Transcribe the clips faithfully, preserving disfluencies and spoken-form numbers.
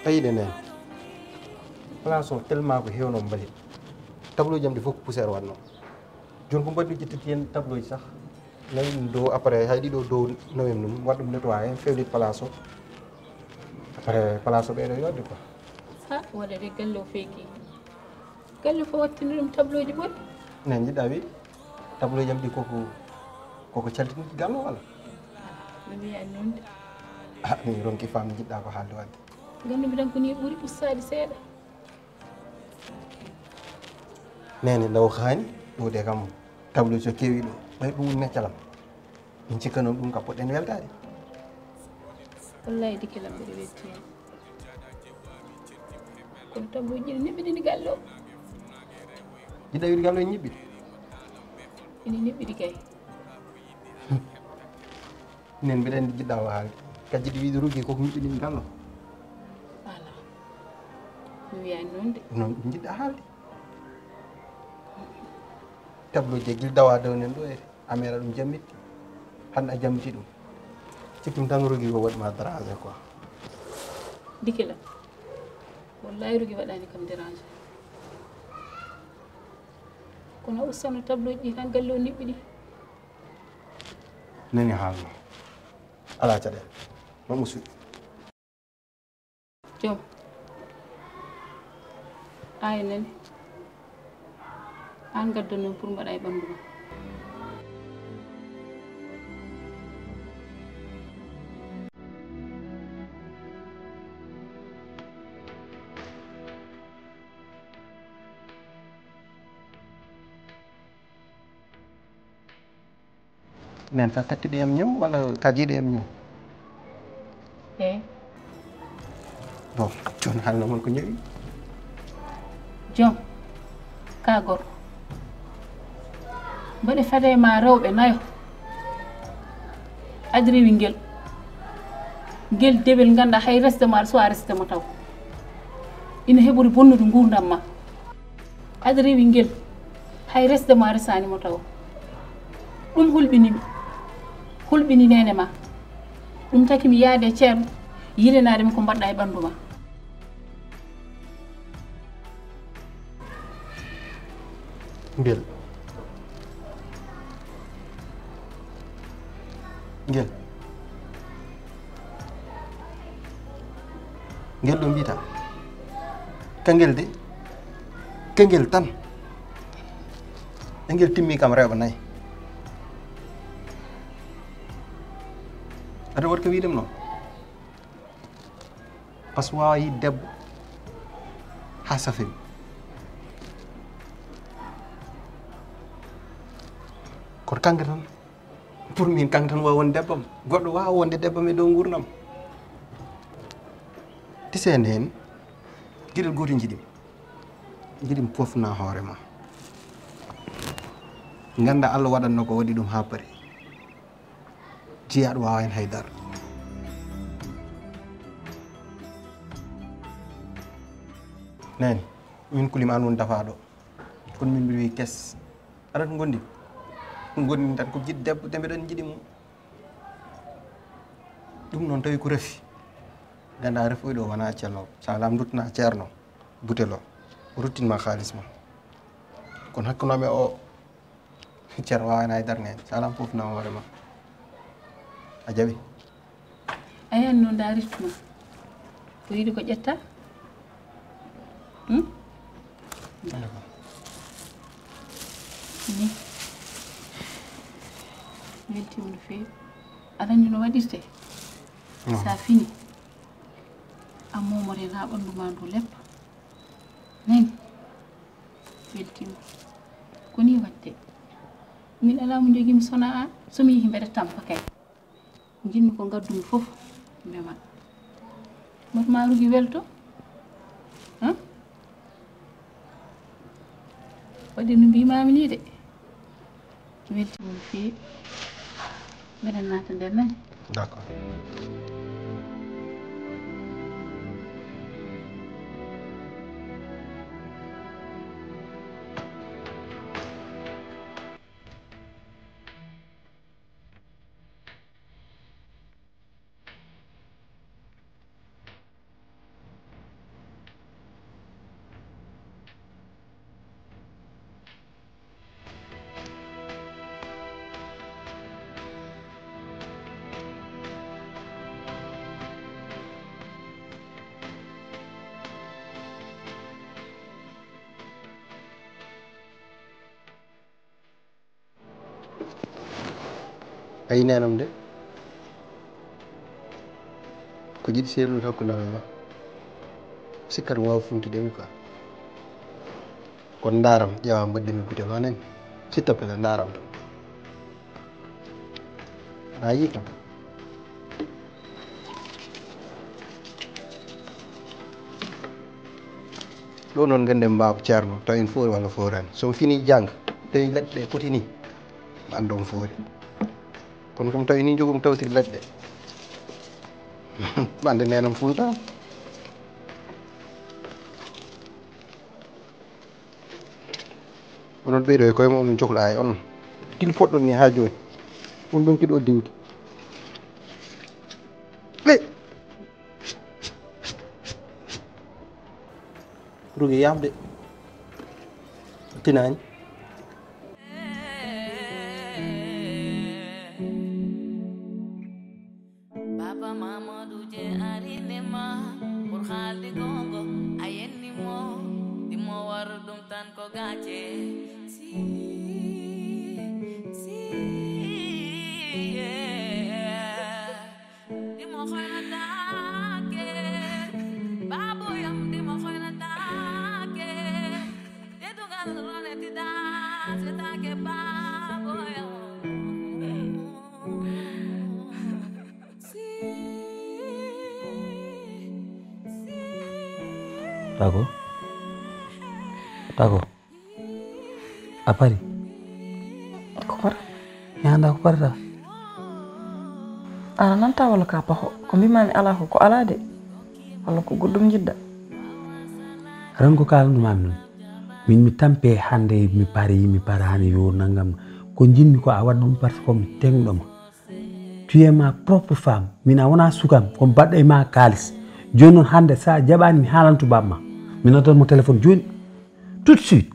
Tawi ɗe nden. Place o tellement ko heewno mbalit. Tableau ji am ɗi fof ko poussière waɗno. Jooni ko mbaɗi ƴettiti heen tableau ji sah. Nawi ɗum dow après hay ɗiɗo dow nawi ɗum waɗ ɗum nettoyé fewnit place o. Après place o ɓeyɗo yodde quoi. Ha, waɗa de galle o feeki. Galle fof wattini ɗum tableau ji ɓoɗɗi. Ne jiɗɗa wi tableau ji am ɗi koko koko caltini galle o wala? Mi wiya noon de. Ah, mi ronki fam jiɗɗa ko haalde wadde. Ganndumi tan ko ni ɓuri ustaade seeɗa. Nene ndaw xaani ɗo de kam tableau so kewi ɗo ɓay ɗum woni meccalam. Min cikka noon ɗum ka poɗɗen weltaade. Wallahi dikelam mbiɗa welti hen. Kono tableau ji ɗi niɓɓiɗini galle o. Jiɗɗa wiide galle o ñiɓɓiɗi? Ina niɓɓiɗi kay. Nen mbiɗa anndi jiɗɗa o haalde. Ka jiɗi wiide rugi koko ñiɓɓiɗini galle o. Ala. Mi wiyani noon de. Noon ɗum jiɗɗa haalde. Tableau je gil dawa dow nen ɗo ete. A meeɗa ɗum jammitte. Hannde a jammiti ɗum. Sikkim tan rugi ko waɗi ma dérangé quoi. Dikila. Wallahi rugi waɗani kam dérangé. Kono a ustano tableau ji tan galle o niɓɓiɗi. Nani haalma. Ala caɗeele. Ma musu. Joom. Aaya nani. Aan gaddan noon pour mbaɗa e ɓanndu ma. Nen ka kattiɗo yam ñaw walla ka jiiɗo yam ñaw? Eyi. Bon, jooni haalno mon ko ñawi? Joom, ka gorko. Mbaɗe fade ma rewɓe nayo. Adi rewi ngel. Ngel dewel ngannda hay resde ma so a resde mo taw. Ina heɓori bonnude nguurndam ma. Adi rewi ngel hay resde ma resani mo taw. Ɗum hulɓinimi. Hulɓini nene ma. Ɗum taki mi yaade ceerno yilanaade mi ko mbaɗɗa e ɓanndu ma. Ngel. Ngel. Ngel ɗo mbiyta. Kangel de. Kangel tan. E ngel timmi kam rewɓe nayi. Aɗa waɗi ko wiidem noon. Parce que wawa yiide debbo ha safimi. Kono kanko tan pour min kanko tan wawa wonde debbam. Goɗɗo wawa wonde debbam e dow gurdam. Tisende hen gueɗel gotel jiiɗimi. Jiiɗimi pofna hoore ma. Ganda Allah waɗanno ko waɗi ɗum ha paari. Jeyaɗo wawa hen haydara. Nani min kulima an woni dafaɗo. Kono min mbiɗa wi kes aɗa to gondi. Ɗum gondi tan ko jiɗ debbo de mbiɗon jiɗi mum. Ɗum noon tawi ko refi. Ganda refoyɗo wona ceerno sa lam duttana ceerno butel o ruttinma haalis ma. Kono hakkunooɓe o ceerno waawani hay darnge salam fof nawa hoore ma a jaɓi. A yani no ndaritma ko yiɗi ko ƴetta. Hmm? Ni weltima no feewi. Aɗa anndi no waɗirte. Sa fini a momoren ha ɓanndu ma ndu leppa. Nani? Weltima. Ko ni waɗde. Min alaa mo njogimi sona an. So mi yehi mbeɗa tampa kay. Njiɗmi ko ngaddumi fof mema. Mot ma rugi welto. Waɗi no mbimami ni de. Weltima no feewi. Mbeɗa naata nder nani. D'accord. A yi neenam de. Ko jiɗi seeɗude hakkunde amen ma. Sikkat mi waawa funtude mi quoi. Kono ndaaram, ƴeewa mbaɗde mi butel ma nani. S'il te plaît, ndaaram tan. A yii kam. Ɗo noon ngannden Baaba Ceerno, tawi en foori walla fooraani. So o fini jannga, tawi leɗɗe ɗe poti ni, mi annda omo foori. Kono kam tawi ni njogum tawtir leɗɗe. Ɓande neenam funta. Onon ɓeyɗo e koye mon, on cokla ay on. Gila poɗɗon ni haa jooni. On ɗon kiɗo diwde. Ɓe. Rugi yamde. Tinaani. Baba Mamadou je arine ma pour haldi gongo ayenni mo dimo waru dum tan ko gace si si yeah. Dimo khoyna take babo yam dimo khoyna take dedugal rone ti da se take babo yam Tago. Tago. A pari? Ko para? Mi annda ko parata. Aɗa nanta walla ka paho? Ko mbimami ala ko, ko ala de. Walla ko goɗɗum jiɗɗa? Ran ko kalanɗumami noon. Min mi tampe hannde mi pari, mi parani yo nanngam. Ko jinmi ko a waɗa ɗum parce que mi tengɗoma. Tu es ma propre femme. Min a wona sukam, ko mbaɗɗo e ma kaalis. Jooni noon hannde sa jaɓani mi haalantu bamma. Mi noddan mo téléphone jooni. Tout de suite.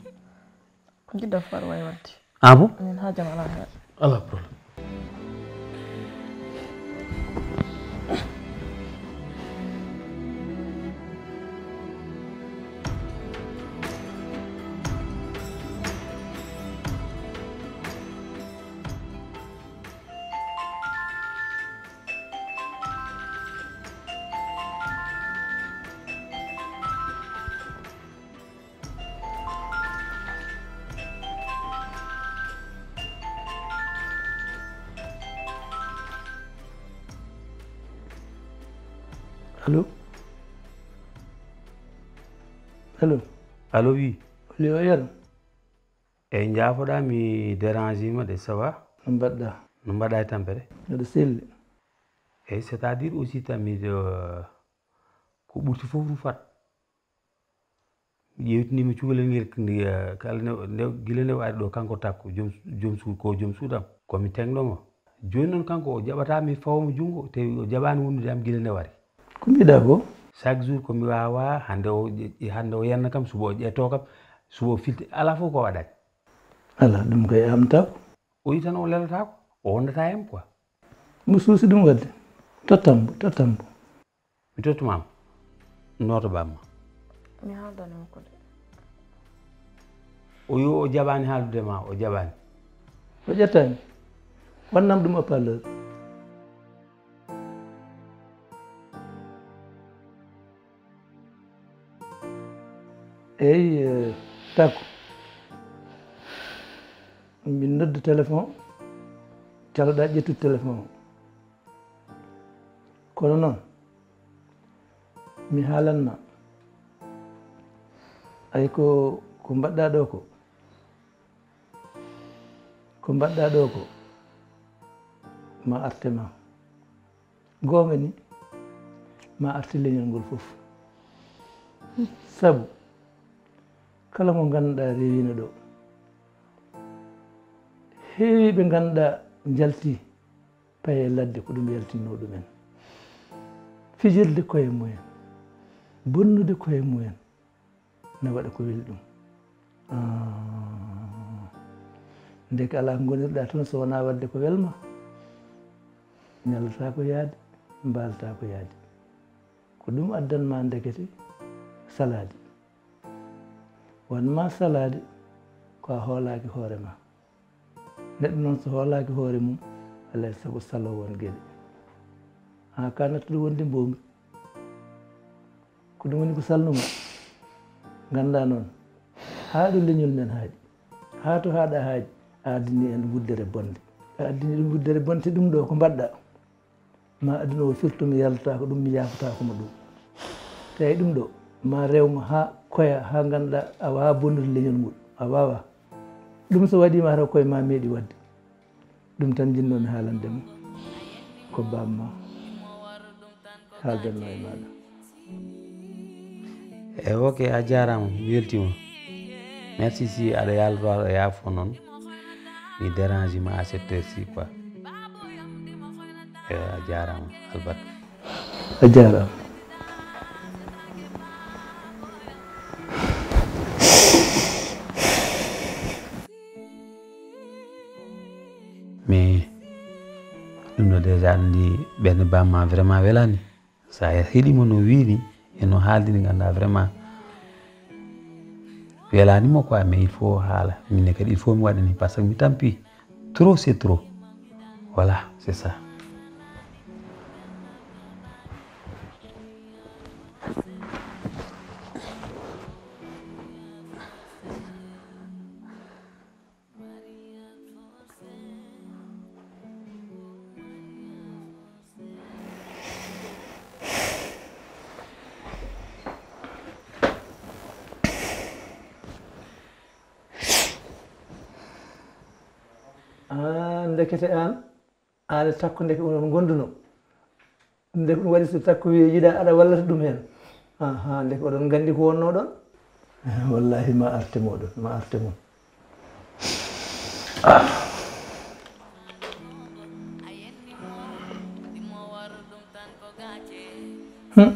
Ko jiɗɗa fof aɗa waawi waɗde. Ah bon? Min haajam alaa heen. Alaa problème. Allo? Allo? Allo, oui. Oli o yero? Eyi, njaafoɗaa, mi dérange ma de, ça va? No mbaɗɗa? No mbaɗaa e tampere? Mbeɗa selli. Eyi, c'est-à-dire aussi tamit, euh, ko ɓurti fof rufat. Mi ƴeewtiniima cukalel ngel, eh, kala nde, nde, gila nde o ari ɗo, kanko Takko, joom, joom suudu, ko joom suudu am. Ko mi tengɗo mo. Jooni noon kanko o jaɓataa mi fawa mo junngo, te o jaɓaani wondude am gila nde o ari. Ko mbiɗa ko? Chaque jour ko mi waawaa, hannde o ƴe-, hannde o yenna kam, suba o ƴettoo kam, suba o filti, alaa fof ko waɗaani. Alaa, ɗum kay amtaako. O yi tan o lelataako, o wondataa e am quoi. Mo suusi ɗum waɗde. Tottam mo, tottam mo. Mi tottu ma mo. Nooto bamma. Mi haaldanoo ko de. O yo o jaɓaani haaldude ma, o jaɓaani. O ƴettaani. Wannam ɗum haut-parleur. Eyi, eh, Takko. Min noddu téléphone, caloɗaa ƴettude téléphone o. Kono noon, mi haalan ma. Ay ko, ko mbaɗɗaa ɗo ko, ko mbaɗɗaa ɗo ko, ma arte ma. Goonga ni, ma arti leñol ngol fof. Sabu, kala mo ngannduɗaa rewiino ɗo, heewi ɓe ngannduɗaa njalti paye ladde, ko ɗum yaltinno ɗumen. Fijirde koye mumen, bonnude koye mumen, na waɗa ko weli ɗum. Ah, ndeke alaa ko ngonirɗaa toon so wonaa waɗde ko welma. Ñallata ko yaade, mbaalata ko yaade. Ko ɗum addan ma ndekete salaade. Won ma salaade ko a hoolaaki hoore ma. Neɗɗo noon so hoolaaki hoore mum, Alaa e sago saloowo on geɗe. Haa ka nattude wonde mboomi. Ko ɗum woni ko salnuma. Nganndaa noon, haa ɗo leñol men haaɗi, haa to haaɗa haaɗi, a addini en wuddere bonde. A addini ɗum wuddere bonde, te ɗum ɗo ko mbaɗɗa. Ma aduna o firtu, mi yaltaako ɗum, mi yaafotaako mo ɗum. Tawi ɗum ɗo, ma rew mo haa koya, haa ngannduɗaa a waawaa bonnude leñol ngol. A waawaa. Ɗum so waɗiima, hara koye ma meeɗi waɗde. Ɗum tan njinnoomi haalande ma. Ko baam ma haaldanno e maaɗa. E ok, a jaaraama, mi weltiima. Merci si aɗa yalto, aɗa yaafo noon. Mi dérange ma à cette heure-ci quoi. E, a jaaraama, albarka. A jaaraama. Mais ɗum ɗo déjà, anndi ɓernde bamma vraiment welaani. Sa heɗiima no wiiri e no haaldiri, ngannda vraiment welaani mo quoi, mais il faut haala. Min ne kadi il faut mi waɗa ni, parce que mi tampi. Trop, c'est trop. Voilà, c'est ça. Ah, ndekete aan, aan e Takko ndeke onon ngonduno. Nde ko ɗum waɗi so Takko wiyi yiɗa aɗa wallata ɗum heen. Aha, nde ko oɗon nganndi ko wonnoo ɗoon. Wallahi ma arte moɗon, ma arte mon. Ah. Hmm.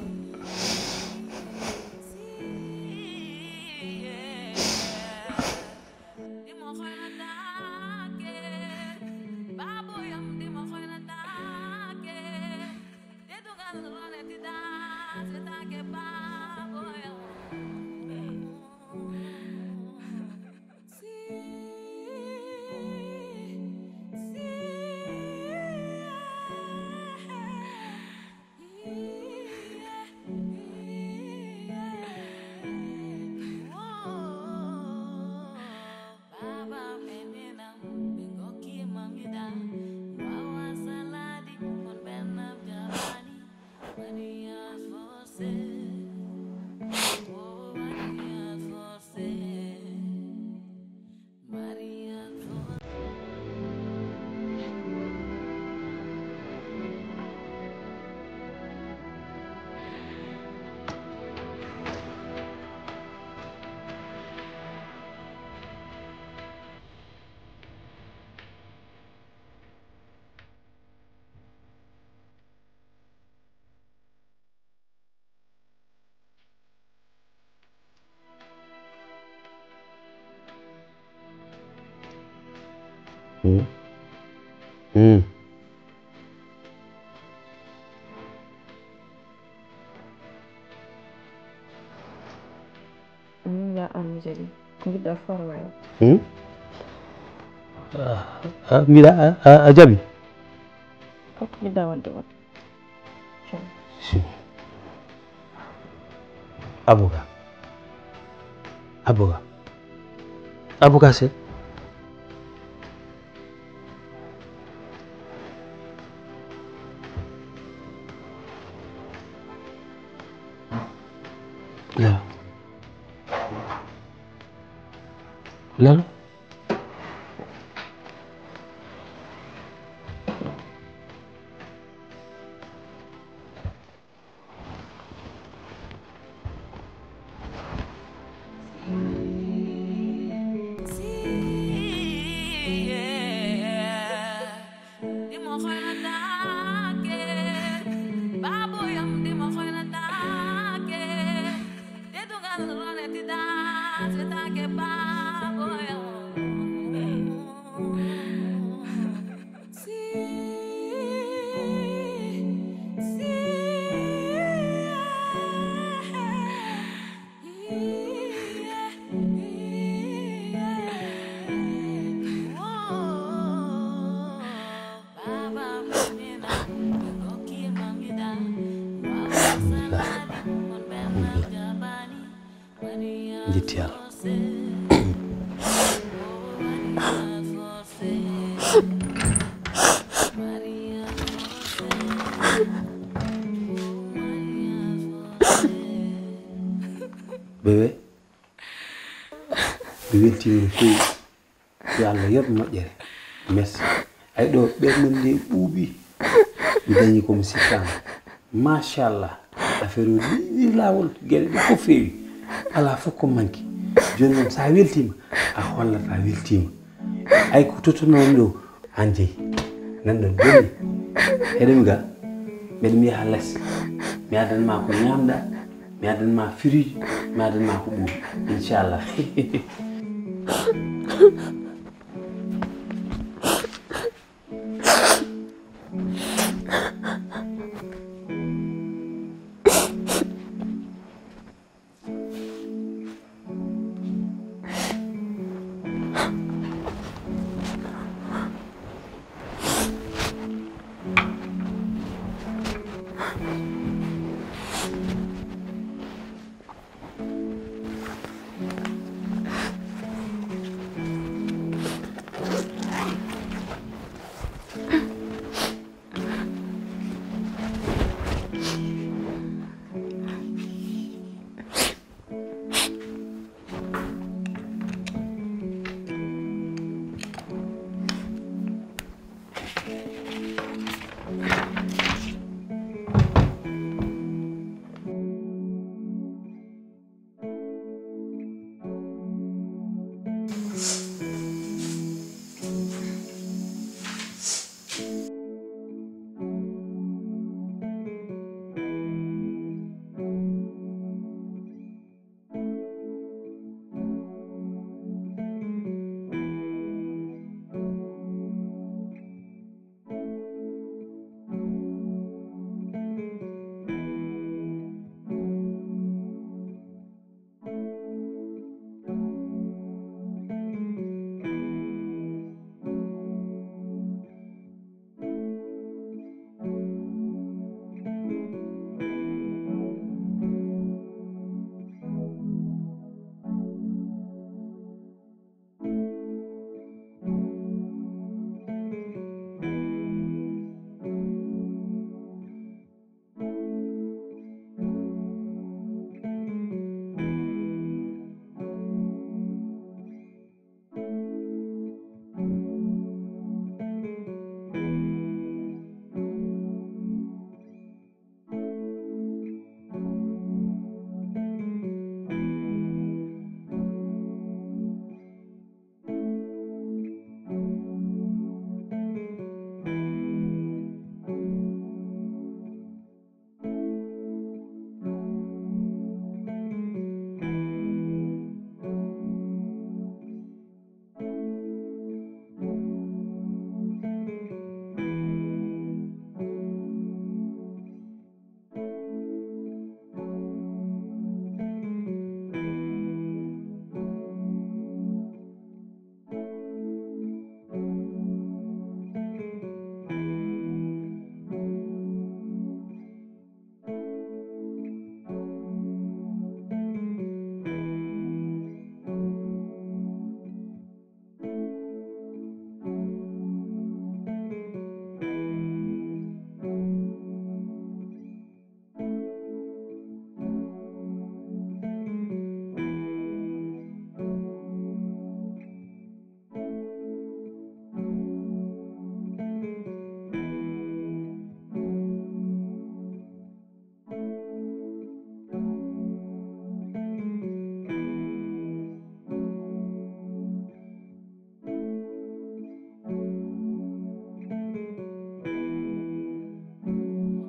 Hmm. Hmm. Min ya Ami Jadi. Ko mbiɗɗa forway? Hmm? Ah, ah, mbiɗa, a, a, a jaɓi? Ko mbiɗɗa wonde won. Si. Aboga. Aboga. Aboga se. Ya. Lalo. Njetti Yalla. Bébé, mi weltiima no feewi. Yo Allah yoɓ moƴƴere. Merci. Ay ɗo ɓernde nde ɓuuɓi. Mi dañi ko mi sikkaano. Machallah. Affaire o ɗiɗi laawol, geɗe ɗe fof feewi. Alaa fof ko manki. Jooni noon so a weltiima, a hollat a weltiima. Ay ko tottunoo mi ɗo, aan jeyi. Nan ɗon jooni. Heɗo mi ga, mbeɗa mi yaha les. Mi addan ma ko ñaamɗa. Mi addan ma firiji, mi addan ma ko ɓuri. Inchallah.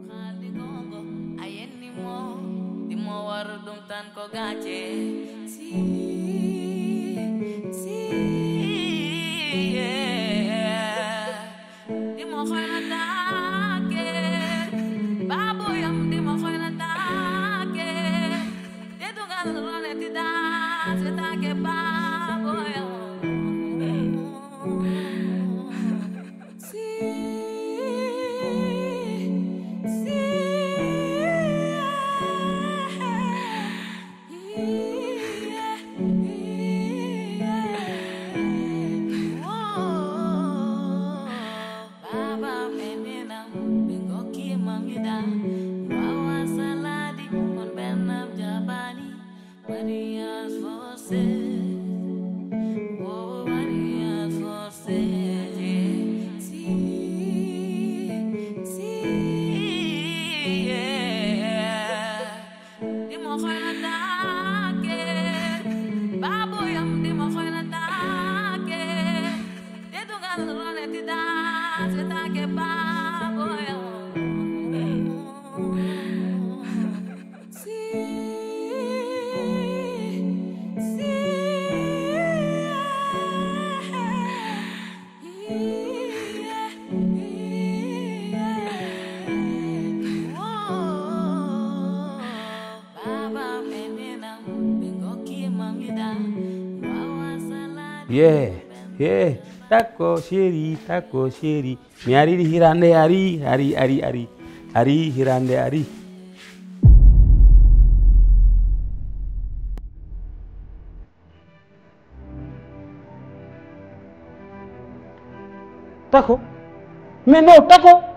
Haaldi gonga, a yenni mo, ɗimo war ɗum tan ko gaace. Si, si, yeah. Ɗimo hoynataake, baabo yam, ɗimo hoynataake. Teddungal ronetida, setaake, baabo yam. Si. Ye, ye, takko chéri, takko chéri. Mi ari, hirande ari, ari, ari, ari. Ari, hirande ari. Tako. Mais non, tako.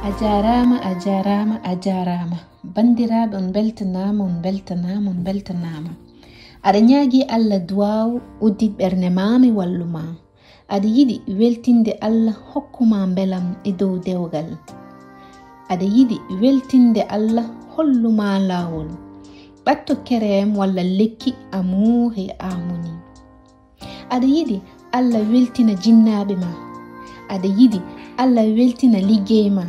A jaaraama, a jaaraama, a jaaraama. Banndiraaɓe, on mbeltanaama, on mbeltanaama, on mbeltanaama. Aɗa ñaagii Allah duwaaw, uddit ɓernde maa, mi wallu maa. Aɗa yiɗi weltinde Allah, hokku maa mbelam e dow dewgal. Aɗa yiɗi weltinde Allah, hollu maa laawol. Ɓatto kerem walla lekki Amour et Harmonie. Aɗa yiɗi Allah weltina jinnaaɓe ma. Aɗa yiɗi Allah weltina liggey ma.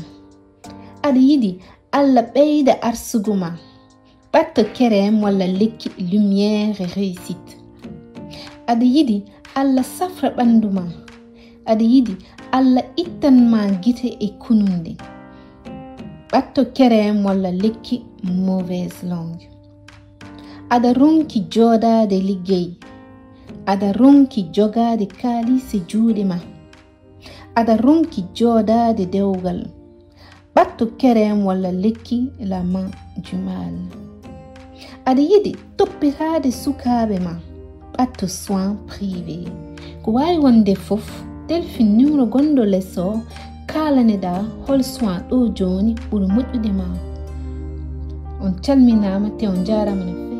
Aɗa yiɗi Allah ɓeyda arsugu ma. Ɓatto kerem walla lekki Lumière et Réussite. Aɗa yiɗi Allah safra ɓanndu ma. Aɗa yiɗi Allah ittan ma gite e kununde. Ɓatto kerem walla lekki Mauvaise Langue. Aɗa ronki jooɗaade liggey. Aɗa ronki jogaade kaalis e juuɗe ma. Aɗa ronki jooɗaade dewgal. Ɓatto kerem walla lekki La Main du Mal. Aɗa yiɗi toppitaade sukaaɓe ma. Ɓatto soin privé. Ko waawi wonde fof, telfin numéro gonɗo les o, kaalaneɗaa hol soin ɗo jooni ɓuri moƴƴude ma. On calminaama te on njaaraama no